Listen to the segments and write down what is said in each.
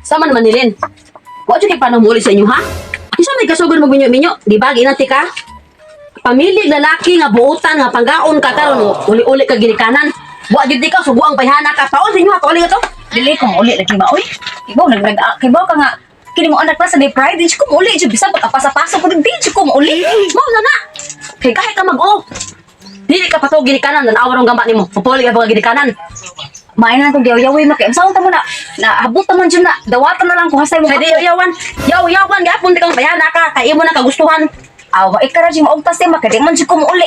Sama naman nilin. Wa jud kay paano muli sa inyo, ha? Isa may kasugod magminyo-minyo, di ba? Ginanti ka? Pamilyag lalaki nga buutan nga panggaon ka karon uli-uli ka ginikanan. Wa jud di ka subuang bayhana ka. Paol sa inyo ha, pauli ka to. Dili ko mauli lagi ma oy. Ibaw nagrag kibaw ka nga kini mo anak na sa day pride di ko mauli jud bisan pagkapasa-pasa ko di jud ko mauli. Mao na na. Kay kahit ka mag-o. Dili ka pato ginikanan, tan-awa rong gamba nimo. Pupuli ka pa ginikanan. Maay na kong yaw-yaway ma kay unsaon ta mo na naabot ta man jud na dawatan na lang ko hasay mo. Kay di yaw-yawan, yaw-yawan gapon di kang bayhana ka, kay imo na kagustuhan. Awa ikara jud maugtas ma kay di man jud ko mauli.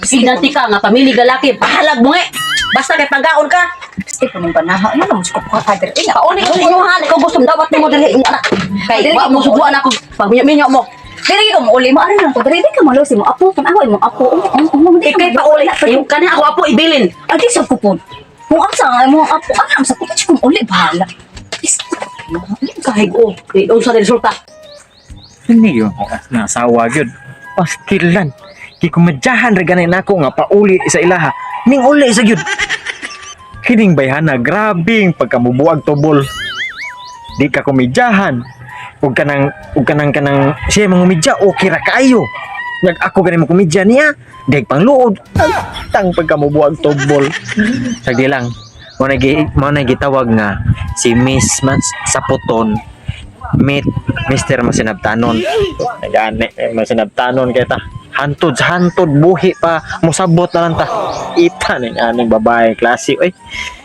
Signanti ka nga pamilya lalaki, bahalag mo eh. Basta kay panggaon ka. Gusto ko nung banaha ano mo jud ko ka diri nga. Pauli ka sa inyo ha, ikaw gusto dawat nimo diri imong anak. Kay wa mo subuan ako pag minyo mo. Dili ko mauli mo ari lang ko diri di ka malo si mo apo kan awa imong apo. Um, di ka Ikay malo. pauli, yung kani ako apo ibilin. Adi sa kupon. Kung asa ang imong apo alam sa kupon ko mauli bahala. Is Kahig o, di unsa di resulta. Hindi yun. Nasawa yun. Pastilan. Kay kumadyahan ra ganay nako nga pauli sa ilaha. Ning uli sa gyud. Kining bayhana grabing pagkamubuag tubol. Di ka kumidyahan. Ug kanang siya mangumidya okay ra kaayo. Nag ako gani mo kumidya niya. Deg pangluod. Ang tang pagkamubuag tubol. Sagdi lang. Mo na gitawag nga si Miss Mats Saputon meet Mr. Masinabtanon. Nagani, eh, Masinabtanon kay ta. Hantod sa hantod buhi pa mosabot na lang ta. Ita ning aning babae klase oy.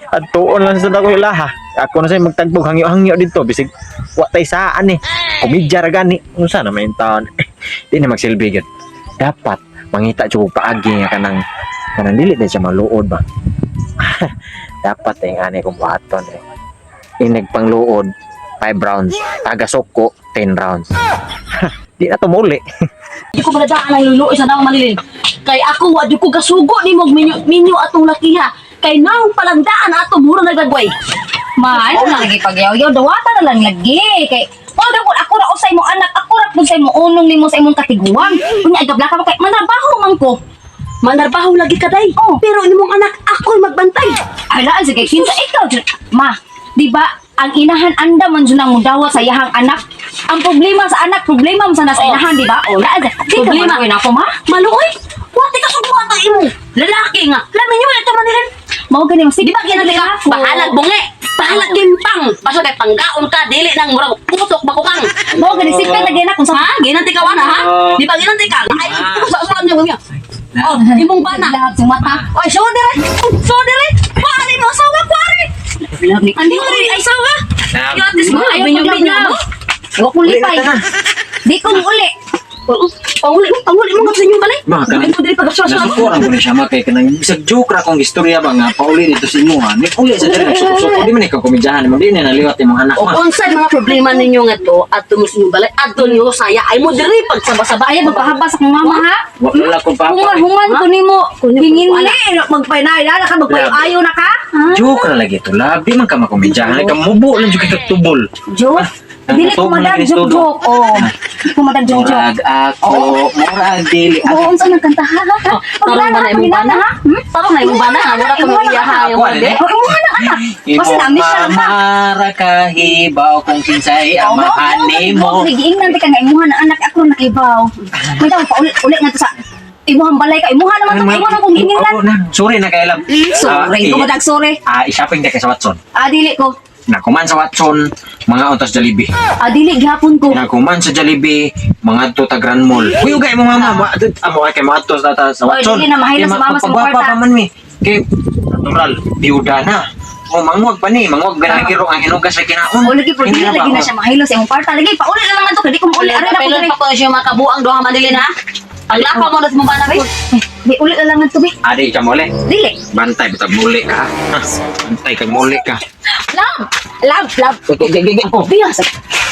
Adtuon lang sa dako ilaha. Ako na say magtagbog hangyo-hangyo dito bisig wa tay saan eh. Komedya ra gani. Unsa na may taon. Di na magsilbi gyud. Dapat mangita jud og paagi nga kanang kanang dili na siya maluod ba. Dapat eh ani kong buhaton eh. Inig pangluod 5 rounds. Taga soko 10 rounds. Di na tumuli. Di ko paladaan ang luluoy sa nawang manilin. Kay ako wa di ko gasugo nimo og minyo minyo atong lakiha. Kay naong palangdaan ato mura nagagway. Ma, ano na lagi pagyaw-yaw, dawatan na lang lagi. Kay, wala ko, ako ra usay mo anak, ako ra pud sa imo unong nimo sa imong katiguang. Unya igabla ka mo kay manarbaho man ko. Manarbaho lagi ka day. Oh. Pero inimong anak ako'y magbantay. Ay laan sige, kinsa ikaw jud. Ma, di ba ang inahan anda man jud ang mudawat sa iyahang anak. Ang problema sa anak, problema man sana sa Oh. inahan, di ba? O laan di ka Problema. maluoy na ako, ma. Maluoy. Wa ti kasugo ato imo. Lalaki nga. Lamin nyo ito manilin. Mao gani Di ba ginali ka? Bahalag bungi. Bahalag gimpang. Basta kay panggaon ka dili nang murag putok bakukang. Mao gani sipit lagi na kung sa Ha? Ginanti ka wana ha? Di ba ginanti ka? Ay, sa usahan niyo niya. Oh, imong bana. Lahab sa mata. Oy, so dire. So dire. Paano mo asawa ko ari? Andi Andi ay asawa. Yatis mo Ayaw binyo binyo paglablaw. mo. Wa ko lipay. Di ko uli. Panguli mo nga sa inyong balay. Ma, kanang- Mo diri pagkasuwa. Nasukuran ko ni siya ma kay kanang bisag joke ra kong istorya ba nga pauli dito sa imo ha. Ni uli sa diri nagsuko-suko di man ikaw komedyahan mo di na naliwat imong anak O ma. unsay mga problema ninyo nga to adto mo sa inyong balay adto niyo saya ay mo diri pagsaba-saba. Ayaw magpahaba sa kong mama ha. Wa wala kong papa. Hungan hungan ko nimo. Hingin Wala. ni magpainay na ka magpayo na ka. Ha? Joke ra lagi to. Labi man ka makomedyahan ka mubo lang jud kay tubol. Joke. Ang Dili ko tubo madag na joke gistudo. joke. Oh. Dili ko madag joke joke. Murag ako, murag dili Oo, ako. unsa nang kanta ha? Ha? Tarong ba na imong bana? ha? Hmm? Tarong na imong bana ha? Mura ko Imuha iya na ha. Ako, Yung ano, bana. Oh, imuha na anak. Basta Imo na miss siya lang ka. mara kahibaw kung kinsay amahan nimo. Giingnan ka nga imuha na anak ako nakibaw. May tawag pa ulit ulit nga to sa imuhang balay ka. Imuha naman to. Imuha na kung giingnan. Ako na. Sorry na kay love. Sorry, Ah, ko madag sorry. Ah, i-shopping ta kay sa Watson. Ah, dili ko. Nakuman sa Watson, mga ontos Jollibee. Ah, dili gihapon ko. Nakuman sa Jollibee, mga to ta Grand Mall. Uy, ugay mo mama, amo kay mga to sa ta sa Oy, Watson. dili na, mahilo Kay sa mama sa magpagwapa kwarta. pa man mi. Kay natural, biyuda na. O mangwag pa ni, mangwag ganang giro ang hinugas sa kinaon. O lagi po, Hindi dili na ba, lagi na oh. siya mahilo sa imong kwarta. Lagi pauli na lang to, kay di ko mauli. Ari na ko Pilon diri. pa ko siya makabuang duha manilin ha. Paglapa mo na sa imong bana be. Eh, di uli na lang to be. Adi ka muli. Dili. Bantay bitag muli ka. Ha? Bantay kag muli ka. Love, love, love. Okay, okay, okay. Oh, biya sa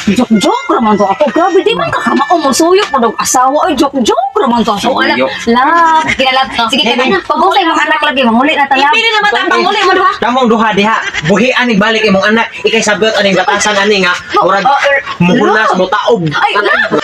joke joke raman to ako. Grabe di man ka kamao mo suyo ko dog asawa ay joke joke raman to. So alam, Suyo. love, kinalab. Sige ka na. Pag-usay mong anak lagi manguli na ta love. Ipili naman ang panguli mo duha. Kamong duha diha, buhian balik imong anak, ikay sabot aning batasan ani nga, murag Oh, er, muhulas love. mo taob. Ay, love.